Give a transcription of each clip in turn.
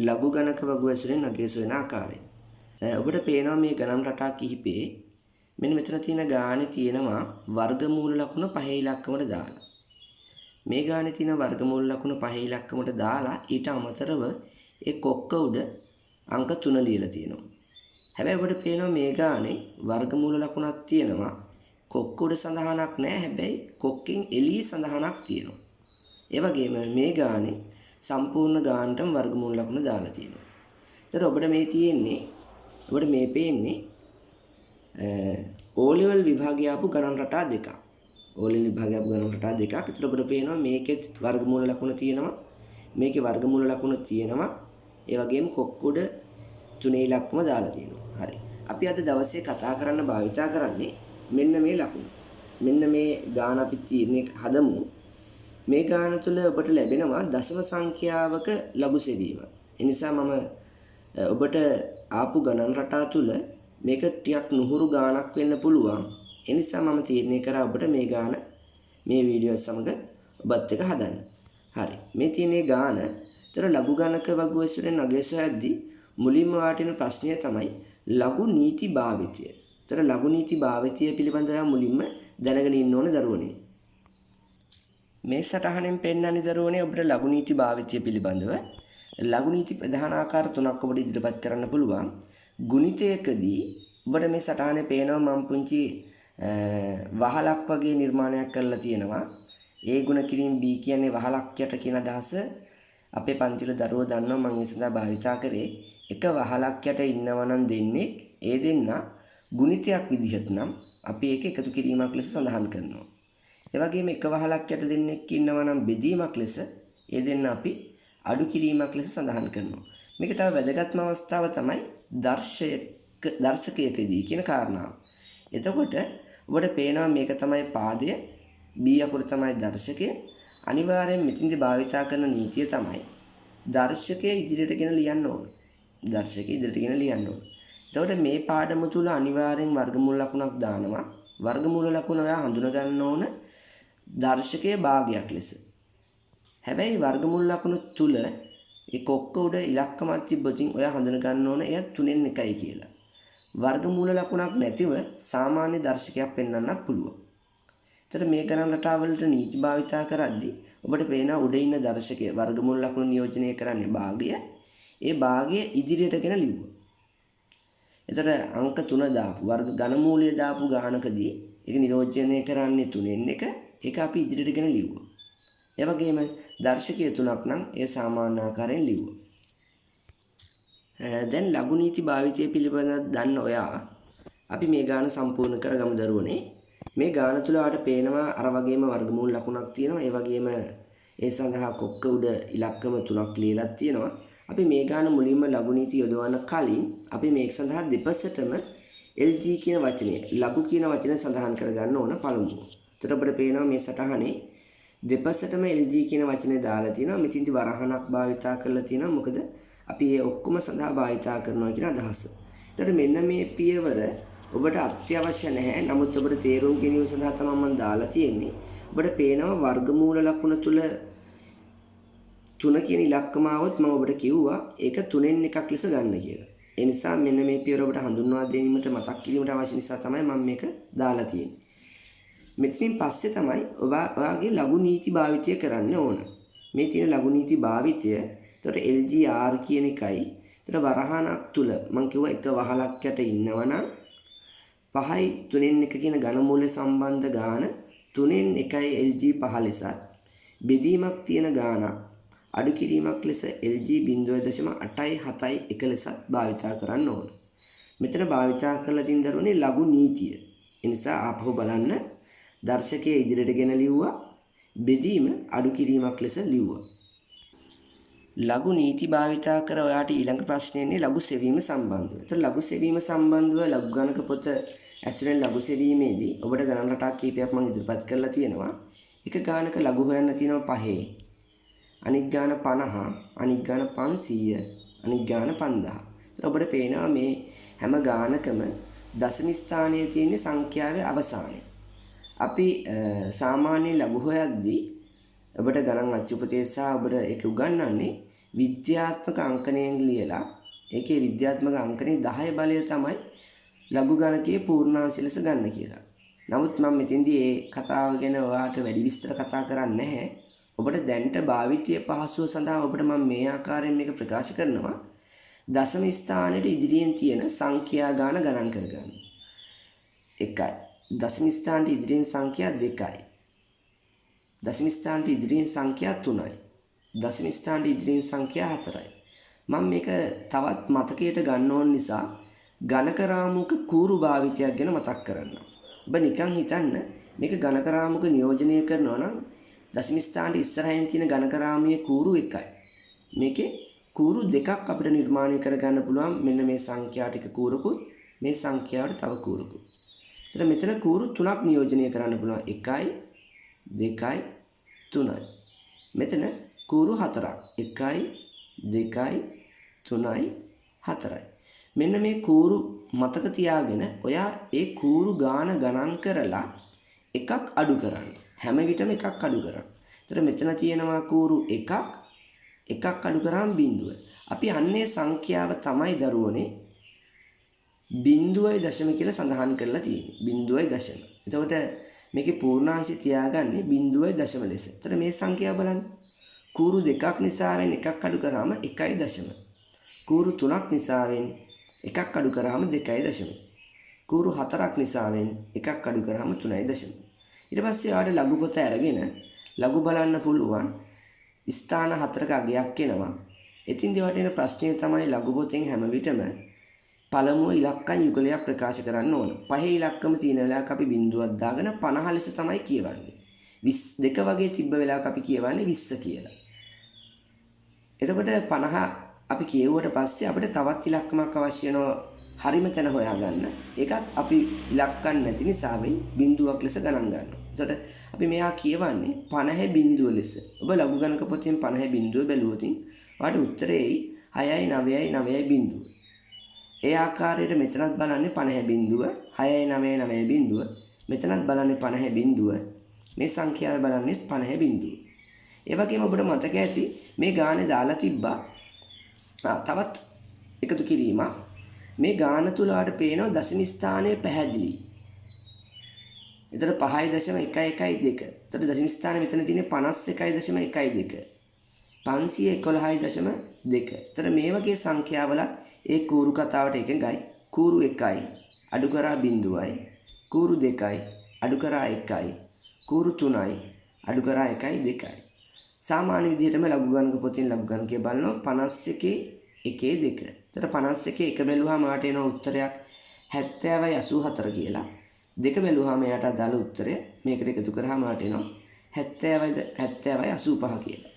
ලඝු ගණක වගුව ඇසුරෙන් අගය සොයන ආකාරය. ඔබට පේනවා මේ ගණන් රටා කිහිපේ මෙන්න මෙතන තියෙන ගානේ තියෙනවා වර්ගමූල ලකුණ පහේ ඉලක්කමට දාලා. මේ ගානේ තියෙන වර්ගමූල ලකුණ පහේ ඉලක්කමට දාලා ඊට අමතරව ඒ කොක්ක උඩ අංක 3 ලියලා තියෙනවා. හැබැයි ඔබට පේනවා මේ ගානේ වර්ගමූල ලකුණක් තියෙනවා. කොක්ක උඩ සඳහනක් නෑ. හැබැයි කොක්කෙන් එළියේ සඳහනක් තියෙනවා. ඒ වගේම මේ ගානේ සම්පූර්ණ ගානටම වර්ගමූල ලකුණ දාලා තියෙනවා. ඒතර ඔබට මේ තියෙන්නේ ඔබට මේ පේන්නේ O level විභාගය ආපු ගණන් රටා දෙකක්. O level විභාගය ආපු ගණන් රටා දෙකක්. ඒතර ඔබට පේනවා මේකෙත් වර්ගමූල ලකුණ තියෙනවා. මේකේ වර්ගමූල ලකුණ තියෙනවා. ඒ වගේම කොක්ක උඩ තුනේ ඉලක්කම දාලා තියෙනවා. හරි. අපි අද දවසේ කතා කරන්න භාවිතා කරන්නේ මෙන්න මේ ලකුණ. මෙන්න මේ ගාන අපි තීරණය හදමු. මේ ගාන තුළ ඔබට ලැබෙනවා දශම සංඛ්‍යාවක ලඝු සෙවීම. ඒ නිසා මම ඔබට ආපු ගණන් රටා තුළ මේක ටිකක් නුහුරු ගානක් වෙන්න පුළුවන්. ඒ නිසා මම තීරණය කරා ඔබට මේ ගාන මේ වීඩියෝ සමග ඔබත් එක්ක හදන්න. හරි. මේ තියෙන ගාන ඒතර ලඝු ගණක වගුව ඇසුරෙන් අගය සොයද්දී මුලින්ම ඔයාට එන ප්‍රශ්නය තමයි ලඝු නීති භාවිතය. ඒතර ලඝු නීති භාවිතය පිළිබඳව මුලින්ම දැනගෙන ඉන්න ඕන දරුවනේ. මේ සටහනෙන් පෙන්වන්නේ දරුවනේ ඔබට ලඝු නීති භාවිතය පිළිබඳව. ලඝු නීති ප්‍රධාන ආකාර තුනක් ඔබට ඉදිරිපත් කරන්න පුළුවන්. ගුණිතයකදී ඔබට මේ සටහනේ පේනවා මම පුංචි වහලක් වගේ නිර්මාණයක් කරලා තියෙනවා. A ගුණ කිරීම B කියන්නේ වහලක් යට කියන අදහස අපේ පන්තිවල දරුවෝ දන්නවා. මම ඒ සඳහා භාවිතා කරේ එක වහලක් යට ඉන්නවා නම් දෙන්නෙක්, ඒ දෙන්නා ගුණිතයක් විදිහට නම් අපි ඒක එකතු කිරීමක් ලෙස සඳහන් කරනවා. ඒ වගේම එක වහලක් යට දෙන්නෙක් ඉන්නවා නම් බෙදීමක් ලෙස ඒ දෙන්න අපි අඩු කිරීමක් ලෙස සඳහන් කරනවා. මේක තව වැදගත්ම අවස්ථාව තමයි දර්ශකයකදී කියන කාරණාව. එතකොට ඔබට පේනවා මේක තමයි පාදය, B අකුර තමයි දර්ශකය. අනිවාර්යෙන් මෙතනදී භාවිතා කරන නීතිය තමයි දර්ශකය ඉදිරියට ගෙන ලියන්න ඕන. දර්ශකය ඉදිරියට ගෙන ලියන්න ඕන. එතකොට මේ පාඩම තුල අනිවාර්යෙන් වර්ගමූල ලකුණක් දානවා. වර්ගමූල ලකුණ ඔයා හඳුනා ගන්න ඕන දර්ශකයේ භාගයක් ලෙස. හැබැයි වර්ගමූල ලකුණ තුල ඒ කොක්ක උඩ ඉලක්කමක් තිබ්බොත් ඔයා හඳුනා ගන්න ඕන එය 3න් 1යි කියලා. වර්ගමූල ලකුණක් නැතිව සාමාන්‍ය දර්ශකයක් පෙන්වන්නත් පුළුවන්. එතකොට මේ ගණන් රටාවලට නීති භාවිතා කරද්දී ඔබට පේනවා උඩ ඉන්න දර්ශකය වර්ගමූල ලකුණ නියෝජනය කරන්නේ භාගය. ඒ භාගය ඉදිරියට ගෙන ලිව්වා. එතකොට අංක 3 දාපු වර්ග ඝනමූලය දාපු ගානකදී ඒක නියෝජනය කරන්නේ 3න් 1. ඒක අපි ඉදිරියට ගෙන ලිව්වා. ඒ වගේම දර්ශකය 3ක් නම් ඒ සාමාන්‍ය ආකාරයෙන් ලිව්වා. දැන් ලඝු නීති භාවිතය පිළිබඳව දන්න ඔයා අපි මේ ගාන සම්පූර්ණ කරගමු දරුවනේ. මේ ගාන තුල ඔයාට පේනවා අර වගේම වර්ගමූල ලකුණක් තියෙනවා. ඒ වගේම ඒ සඳහා කොක්ක උඩ ඉලක්කම 3ක් ලියලා තියෙනවා. අපි මේ ගාන මුලින්ම ලඝු නීති යොදවන කලින් අපි මේක සඳහා දෙපසටම LG කියන වචනය, ලඝු කියන වචනය සඳහන් කරගන්න ඕන පළමුව. එතකොට ඔබට පේනවා මේ සටහනේ දෙපසටම LG කියන වචනේ දාලා තියෙනවා. මෙතනදි වරහණක් භාවිතා කරලා තියෙනවා. මොකද අපි මේ ඔක්කොම සඳහා භාවිතා කරනවා කියන අදහස. එතකොට මෙන්න මේ පියවර ඔබට අත්‍යවශ්‍ය නැහැ. නමුත් ඔබට තේරුම් ගැනීම සඳහා තමයි මම දාලා තියෙන්නේ. ඔබට පේනවා වර්ගමූල ලකුණ තුල 3 කියන ඉලක්කම ආවොත් මම ඔබට කිව්වා ඒක 3න් 1ක් ලෙස ගන්න කියලා. ඒ නිසා මෙන්න මේ පියවර ඔබට හඳුන්වා ගැනීමට මතක් කිරීමට අවශ්‍ය නිසා තමයි මම මේක දාලා තියෙන්නේ. මෙතනින් පස්සේ තමයි ඔයාගේ ලඝු නීති භාවිතය කරන්න ඕන. මේ තියෙන ලඝු නීති භාවිතය එතකොට LGR කියන එකයි. එතකොට වරහණක් තුල මං කිව්වා එක වහලක් යට ඉන්නවනම් 5යි 3න් 1 කියන ඝනමූල්‍ය සම්බන්ධ ගාන 3න් 1යි LG 5 ලෙසත් බෙදීමක් තියෙන ගානක් අඩු කිරීමක් ලෙස LG 0.871 ලෙසත් භාවිතා කරන්න ඕන. මෙතන භාවිතා කරලා තියෙන දරුවනේ ලඝු නීතිය. ඒ නිසා ආපහු බලන්න දර්ශකයේ ඉදිරියට ගෙන ලිව්වා, බෙදීම අඩු කිරීමක් ලෙස ලිව්වා. ලඝු නීති භාවිතා කර ඔයාට ඊළඟ ප්‍රශ්නේ එන්නේ ලඝු සෙවීම සම්බන්ධව. එතකොට ලඝු සෙවීම සම්බන්ධව ලඝු ගණක පොත ඇසුරෙන් ලඝු සෙවීමේදී ඔබට ගණන් රටා කීපයක් මම ඉදිරිපත් කරලා තියෙනවා. එක ගානක ලඝු හොයන්න තියෙනවා 5, අනික් ගාන 50, අනික් ගාන 500, අනික් ගාන 5000. එතකොට ඔබට පේනවා මේ හැම ගානකම දශම ස්ථානයේ තියෙන සංඛ්‍යාවේ අවසානය. අපි සාමාන්‍ය ලඝු හොයද්දී ඔබට ගණන් අච්චුපතේ සහ ඔබට ඒක උගන්වන්නේ විද්‍යාත්මක අංකණයෙන් ලියලා ඒකේ විද්‍යාත්මක අංකණයේ 10 බලය තමයි ලඝු ගණකයේ පූර්ණාංශ ලෙස ගන්න කියලා. නමුත් මම මෙතෙන්දී ඒ කතාව ගැන ඔයාට වැඩි විස්තර කතා කරන්නේ නැහැ. ඔබට දැන්ට භාවිතය පහසුව සඳහා ඔබට මම මේ ආකාරයෙන් මේක ප්‍රකාශ කරනවා. දශම ස්ථානයට ඉදිරියෙන් තියෙන සංඛ්‍යා ගාන ගණන් කරගන්න. 1යි. දශම ස්ථානයට ඉදිරියෙන් සංඛ්‍යා 2යි. දශම ස්ථානයට ඉදිරියෙන් සංඛ්‍යා 3යි. දශම ස්ථානයට ඉදිරියෙන් සංඛ්‍යා 4යි. මම මේක තවත් මතකයට ගන්න ඕන නිසා ගණක රාමුවක කූරු භාවිතයක් ගැන මතක් කරන්නම්. ඔබ නිකන් හිතන්න මේක ගණක රාමුවක නියෝජනය කරනවා නම් දශම ස්ථානයේ ඉස්සරහින් තියෙන ගණක රාමුවේ කූරු 1යි. මේකේ කූරු දෙකක් අපිට නිර්මාණය කරගන්න පුළුවන්. මෙන්න මේ සංඛ්‍යා ටික කූරුකුත් මේ සංඛ්‍යාවට තව කූරුකුත්. එතකොට මෙතන කූරු තුනක් නියෝජනය කරන්න පුළුවන්. 1යි 2යි 3යි. මෙතන කූරු හතරක්. 1යි 2යි 3යි 4යි. මෙන්න මේ කූරු මතක තියාගෙන ඔයා ඒ කූරු ගාන ගණන් කරලා එකක් අඩු කරන්න. හැම විටම එකක් අඩු කරන්න. එතකොට මෙතන තියෙනවා කූරු එකක්, එකක් අඩු කරාම බිඳුව. අපි අන්නේ සංඛ්‍යාව තමයි දරුවනේ බිඳුවයි දශම කියලා සඳහන් කරලා තියෙන්නේ. බිඳුවයි දශම. එතකොට මේකේ පූර්ණාංශය තියාගන්නේ බිඳුවයි දශම ලෙස. එතකොට මේ සංඛ්‍යාව බලන්න. කූරු දෙකක් නිසාවෙන් එකක් අඩු කරාම එකයි දශම. කූරු තුනක් නිසාවෙන් එකක් අඩු කරාම දෙකයි දශම. කූරු හතරක් නිසාවෙන් එකක් අඩු කරාම තුනයි දශම. ඊට පස්සේ ඔයාලට ලඝු පොත අරගෙන ලඝු බලන්න පුළුවන්. ස්ථාන හතරක අගයක් එනවා. එතින්දී ඔයාලට එන ප්‍රශ්නය තමයි ලඝු පොතෙන් හැම විටම පළමුව ඉලක්කම් යුගලයක් ප්‍රකාශ කරන්න ඕන. පහේ ඉලක්කම තියෙන වෙලාවක අපි බිඳුවක් දාගෙන 50 ලෙස තමයි කියවන්නේ. 22 වගේ තිබ්බ වෙලාවක අපි කියවන්නේ 20 කියලා. එතකොට 50 අපි කියවුවට පස්සේ අපිට තවත් ඉලක්කමක් අවශ්‍ය වෙනවා හරිම තැන හොයාගන්න. ඒකත් අපි ඉලක්කම් නැති නිසා බිඳුවක් ලෙස ගණන් ගන්නවා. එතකොට අපි මෙයා කියවන්නේ 50 බිඳුව ලෙස. ඔබ ලඝු ගණක පොතෙන් 50 බිඳුව බැලුවොත් ඔයාට උත්තරේ එයි 6යි 9යි 9යි බිඳුව. ඒ ආකාරයට මෙතනත් බලන්නේ 50 බිඳුව, 6යි 9යි 9 බිඳුව. මෙතනත් බලන්නේ 50 බිඳුව. මේ සංඛ්‍යාව බලන්නේ 50 බිඳුව. ඒ වගේම ඔබට මතක ඇති මේ ගානේ දාලා තිබ්බා තවත් එකතු කිරීමක්. මේ ගාන තුල ඔයාලට පේනවා දශම ස්ථානය පැහැදිලි. එතකොට 5.112. එතකොට දශම ස්ථානය මෙතන තියෙන්නේ 51.12. 511.2. එතකොට මේ වගේ සංඛ්‍යාවලත් ඒ කූරු කතාවට එකඟයි. කූරු 1යි අඩු කරා බිඳුවයි. කූරු 2යි අඩු කරා 1යි. කූරු 3යි අඩු කරා 1යි 2යි. සාමාන්‍ය විදිහටම ලඝු ගණක පොතෙන් ලඝු ගණකය බලනවා 51 1 2. එතකොට 51 එක බැලුවාම ආට එන උත්තරයක් 70යි 84 කියලා. දෙක බැලුවාම එයාට අදාළ උත්තරය මේකට එකතු කරාම ආට එනවා 70යි 85 කියලා.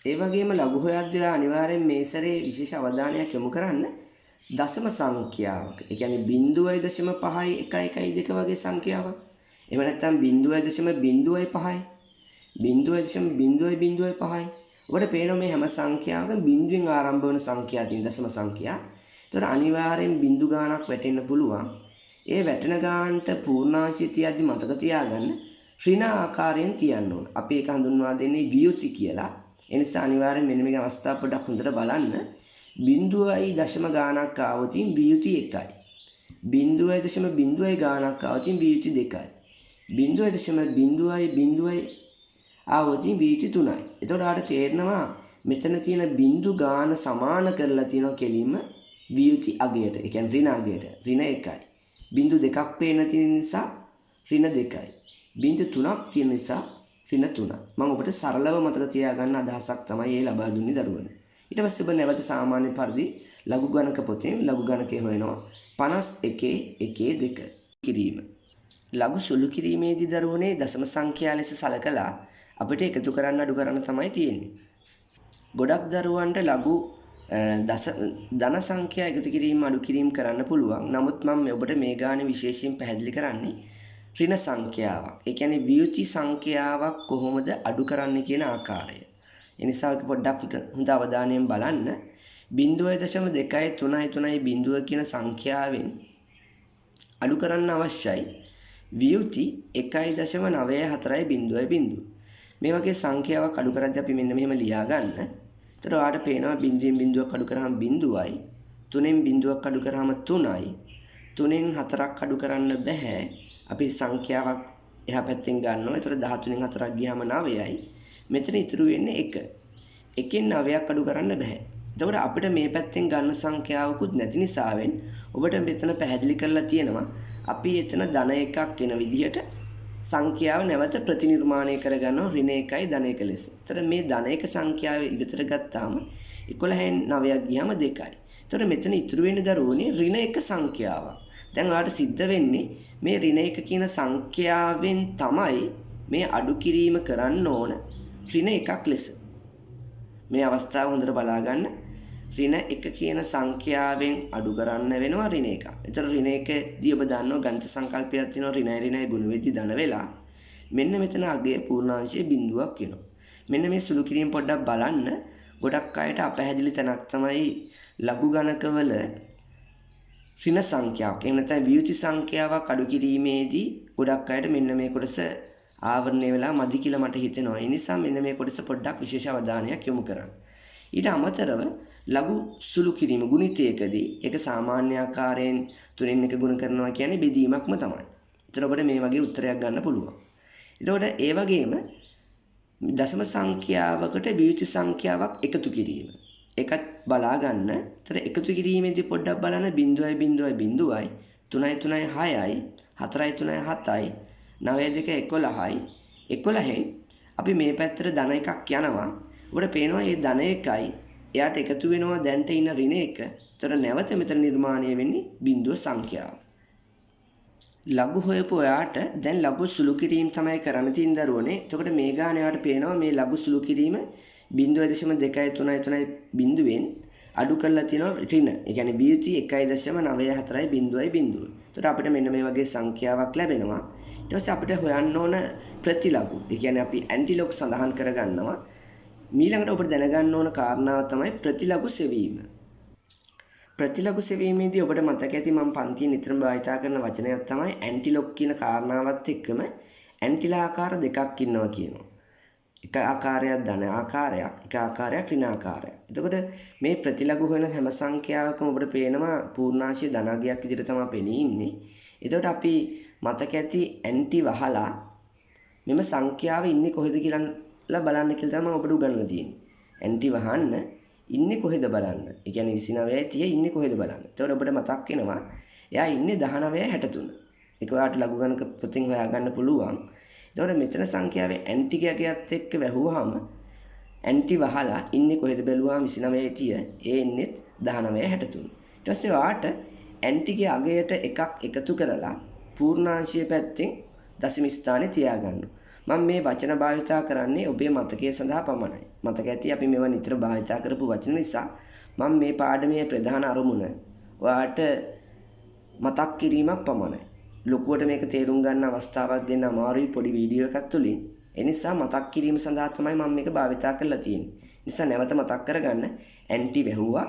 ඒ වගේම ලඝු හොයද්දී අනිවාර්යෙන් මේ සැරේ විශේෂ අවධානයක් යොමු කරන්න දශම සංඛ්‍යාවක. ඒ කියන්නේ 0.5යි 1 1 2 වගේ සංඛ්‍යාවක්. එහෙම නැත්නම් 0.05යි 0.005යි. ඔබට පේනවා මේ හැම සංඛ්‍යාවකම බිඳුවෙන් ආරම්භ වන සංඛ්‍යා තියෙන දශම සංඛ්‍යා. ඒතර අනිවාර්යෙන් බිඳු ගාණක් වැටෙන්න පුළුවන්. ඒ වැටෙන ගාණට පූර්ණාංශය තියද්දි මතක තියාගන්න ඍණ ආකාරයෙන් තියන්න ඕන. අපි ඒක හඳුන්වා දෙන්නේ වියුති කියලා. ඒ නිසා අනිවාර්යෙන් මෙන්න මේ අවස්ථාව පොඩ්ඩක් හොඳට බලන්න. බිඳුවයි දශම ගාණක් ආවොත් වියුති 1යි. බිඳුවයි දශම බිඳුවයි ගාණක් ආවොත් වියුති 2යි. බිඳුවයි දශම බිඳුවයි බිඳුවයි ආවොත් වියුති 3යි. එතකොට ඔයාලට තේරෙනවා මෙතන තියෙන බිඳු ගාන සමාන කරලා තියෙනවා කෙලින්ම වියුති අගයට. ඒ කියන්නේ ඍණ අගයට. ඍණ 1යි. බිඳු දෙකක් පේන තියෙන නිසා ඍණ 2යි. බිඳු තුනක් තියෙන නිසා ඍණ 3යි. මම ඔබට සරලව මතක තියාගන්න අදහසක් තමයි ඒ ලබා දුන්නේ දරුවනේ. ඊට පස්සේ ඔබ නැවත සාමාන්‍ය පරිදි ලඝු ගණක පොතෙන් ලඝු ගණකේ හොයනවා 51 1 2 කිරීම. ලඝු සුළු කිරීමේදී දරුවනේ දශම සංඛ්‍යා ලෙස සලකලා අපිට එකතු කරන්න අඩු කරන්න තමයි තියෙන්නේ. ගොඩක් දරුවන්ට ලඝු ධන සංඛ්‍යා එකතු කිරීම අඩු කිරීම කරන්න පුළුවන්. නමුත් මම ඔබට මේ ගානේ විශේෂයෙන් පැහැදිලි කරන්නේ ඍණ සංඛ්‍යාවක්. ඒ කියන්නේ වියුති සංඛ්‍යාවක් කොහොමද අඩු කරන්නේ කියන ආකාරය. ඒ නිසා ඒක පොඩ්ඩක් හොඳ අවධානයෙන් බලන්න. 0.2 3 3 බිඳුව කියන සංඛ්‍යාවෙන් අඩු කරන්න අවශ්‍යයි වියුති 1.94 බිඳුවයි බිඳුව. මේ වගේ සංඛ්‍යාවක් අඩු කරද්දී අපි මෙන්න මෙහෙම ලියා ගන්න. එතකොට ඔයාලට පේනවා බිංදුවෙන් බිංදුවක් අඩු කරාම බිංදුවයි. තුනෙන් බිංදුවක් අඩු කරාම 3යි. තුනෙන් හතරක් අඩු කරන්න බැහැ. අපි සංඛ්‍යාවක් එහා පැත්තෙන් ගන්නවා. එතකොට 13න් 4ක් ගියාම 9යි. මෙතන ඉතුරු වෙන්නේ 1. එකෙන් 9ක් අඩු කරන්න බැහැ. එතකොට අපිට මේ පැත්තෙන් ගන්න සංඛ්‍යාවකුත් නැති නිසාවෙන් ඔබට මෙතන පැහැදිලි කරලා තියෙනවා අපි එතන ධන එකක් එන විදිහට සංඛ්‍යාව නැවත ප්‍රතිනිර්මාණය කරගන්නවා ඍණ 1යි ධන 1 ලෙස. එතකොට මේ ධන 1 සංඛ්‍යාව ඉවතට ගත්තාම 11න් 9ක් ගියාම 2යි. එතකොට මෙතන ඉතුරු වෙන්නේ දරුවනේ ඍණ 1 සංඛ්‍යාවක්. දැන් ඔයාලට සිද්ධ වෙන්නේ මේ ඍණ 1 කියන සංඛ්‍යාවෙන් තමයි මේ අඩු කිරීම කරන්න ඕන ඍණ 1ක් ලෙස. මේ අවස්ථාව හොඳට බලා ගන්න. ඍණ 1 කියන සංඛ්‍යාවෙන් අඩු කරන්න වෙනවා ඍණ 1. එතකොට ඍණ 1 දී ඔබ දන්නවා ගණිත සංකල්පයක් තියෙනවා ඍණයි ඍණයි ගුණ වෙද්දී ධන වෙලා. මෙන්න මෙතන අගය පූර්ණාංශයේ බිංදුවක් වෙනවා. මෙන්න මේ සුළු කිරීම පොඩ්ඩක් බලන්න. ගොඩක් අයට අපැහැදිලි තැනක් තමයි ලඝු ගණකවල ඍණ සංඛ්‍යාවක්. එහෙම නැත්නම් වියුති සංඛ්‍යාවක් අඩු කිරීමේදී ගොඩක් අයට මෙන්න මේ කොටස ආවරණය වෙලා මදි කියලා මට හිතෙනවා. ඒ නිසා මෙන්න මේ කොටස පොඩ්ඩක් විශේෂ අවධානයක් යොමු කරන්න. ඊට අමතරව ලඝු සුළු කිරීම ගුණිතයකදී ඒක සාමාන්‍ය ආකාරයෙන් 3න් 1 ගුණ කරනවා කියන්නේ බෙදීමක්ම තමයි. ඒතර ඔබට මේ වගේ උත්තරයක් ගන්න පුළුවන්. එතකොට ඒ වගේම දශම සංඛ්‍යාවකට වියුති සංඛ්‍යාවක් එකතු කිරීම. ඒකත් බලා ගන්න. ඒතර එකතු කිරීමේදී පොඩ්ඩක් බලන්න 0 0 0 3 3 6යි 4 3 7යි 9 2 11යි 11න් අපි මේ පැත්තට ධන එකක් යනවා. ඔබට පේනවා මේ ධන එකයි එයාට එකතු වෙනවා දැන්ට ඉන්න ඍණ එක. ඒතර නැවත මෙතන නිර්මාණය වෙන්නේ බිංදුව සංඛ්‍යාව. ලඝු හොයපු ඔයාට දැන් ලඝු සුළු කිරීම තමයි කරන්න තියෙන දරුවනේ. එතකොට මේ ගාන ඔයාට පේනවා මේ ලඝු සුළු කිරීම 0.233 බිංදුවෙන් අඩු කරලා තියෙනවා ඍණ. ඒ කියන්නේ වියුති 1.94 බිංදුවයි බිංදුව. එතකොට අපිට මෙන්න මේ වගේ සංඛ්‍යාවක් ලැබෙනවා. ඊට පස්සේ අපිට හොයන්න ඕන ප්‍රතිලඝු. ඒ කියන්නේ අපි ඇන්ටිලොග් සඳහන් කරගන්නවා. මීළඟට ඔබට දැනගන්න ඕන කාරණාව තමයි ප්‍රතිලඝු සෙවීම. ප්‍රතිලඝු සෙවීමේදී ඔබට මතක ඇති මම පන්තියේ නිතරම භාවිතා කරන වචනයක් තමයි ඇන්ටිලොග් කියන කාරණාවත් එක්කම ඇන්ටිලා ආකාර දෙකක් ඉන්නවා කියනවා. එක ආකාරයක් ධන ආකාරයක්, එක ආකාරයක් ඍණ ආකාරයක්. එතකොට මේ ප්‍රතිලඝු හොයන හැම සංඛ්‍යාවකම ඔබට පේනවා පූර්ණාංශයේ ධන අගයක් විදිහට තමයි පෙනී ඉන්නේ. එතකොට අපි මතක ඇති ඇන්ටි වහලා මෙම සංඛ්‍යාව ඉන්නේ කොහෙද කියලා බලන්න කියලා තමයි ඔබට උගන්වලා තියෙන්නේ. ඇන්ටි වහන්න ඉන්නේ කොහෙද බලන්න. ඒ කියන්නේ 29යි 30 ඉන්නේ කොහෙද බලන්න. එතකොට ඔබට මතක් වෙනවා එයා ඉන්නේ 19යි 63. ඒක ඔයාලට ලඝු ගණක පොතෙන් හොයාගන්න පුළුවන්. එතකොට මෙතන සංඛ්‍යාවේ ඇන්ටි ගයත් එක්ක වැහුවාම ඇන්ටි වහලා ඉන්නේ කොහෙද බැලුවාම 29යි 30 ඒ එන්නේ 19යි 63. ඊට පස්සේ ඔයාට ඇන්ටිගේ අගයට එකක් එකතු කරලා පූර්ණාංශය පැත්තෙන් දශම ස්ථානේ තියාගන්න. මම මේ වචන භාවිතා කරන්නේ ඔබේ මතකය සඳහා පමණයි. මතක ඇති අපි මේවා නිතර භාවිතා කරපු වචන නිසා මම මේ පාඩමේ ප්‍රධාන අරමුණ ඔයාට මතක් කිරීමක් පමණයි. ලොකුවට මේක තේරුම් ගන්න අවස්ථාවක් දෙන්න අමාරුයි පොඩි වීඩියෝ එකක් තුලින්. ඒ නිසා මතක් කිරීම සඳහා තමයි මම මේක භාවිතා කරලා තියෙන්නේ. නිසා නැවත මතක් කරගන්න ඇන්ටි වැහුවා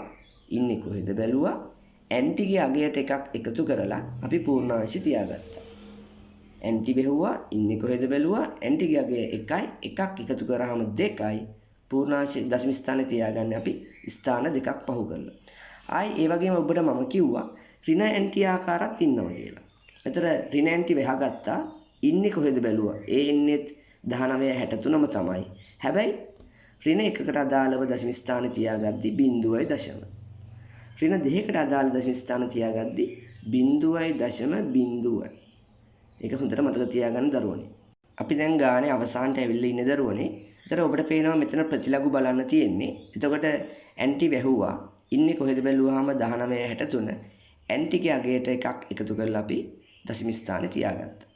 ඉන්නේ කොහෙද බැලුවා ඇන්ටිගේ අගයට එකක් එකතු කරලා අපි පූර්ණාංශي තියාගත්තා. ඇන්ටි වැහුවා ඉන්නේ කොහෙද බැලුවා ඇන්ටිගේ අගය 1යි එකක් එකතු කරාම 2යි පූර්ණාංශ දශම ස්ථානේ තියාගන්න අපි ස්ථාන දෙකක් පහු කරලා. ආයි ඒ වගේම ඔබට මම කිව්වා ඍණ ඇන්ටි ආකාරات ඉන්නවා කියලා. එතකොට ඍණ ඇන්ටි වහගත්තා ඉන්නේ කොහෙද බැලුවා ඒ එන්නේත් 1963ම තමයි. හැබැයි ඍණ එකකට අදාළව දශම ස්ථානේ තියාගද්දි බිංදුවයි දශම. ඍණ දෙකකට අදාළ දශම ස්ථාන තියාගද්දි බිංදුවයි දශම බිංදුවයි. ඒක හොඳට මතක තියාගන්න දරුවනේ. අපි දැන් ගානේ අවසානට ඇවිල්ලා ඉන්නේ දරුවනේ. එතකොට ඔබට පේනවා මෙතන ප්‍රතිලඝු බලන්න තියෙන්නේ. එතකොට ඇන්ටි වැහුවා ඉන්නේ කොහෙද බැලුවාම 1963 ඇන්ටිගේ අගයට එකක් එකතු කරලා අපි දශම ස්ථානේ තියාගත්තා.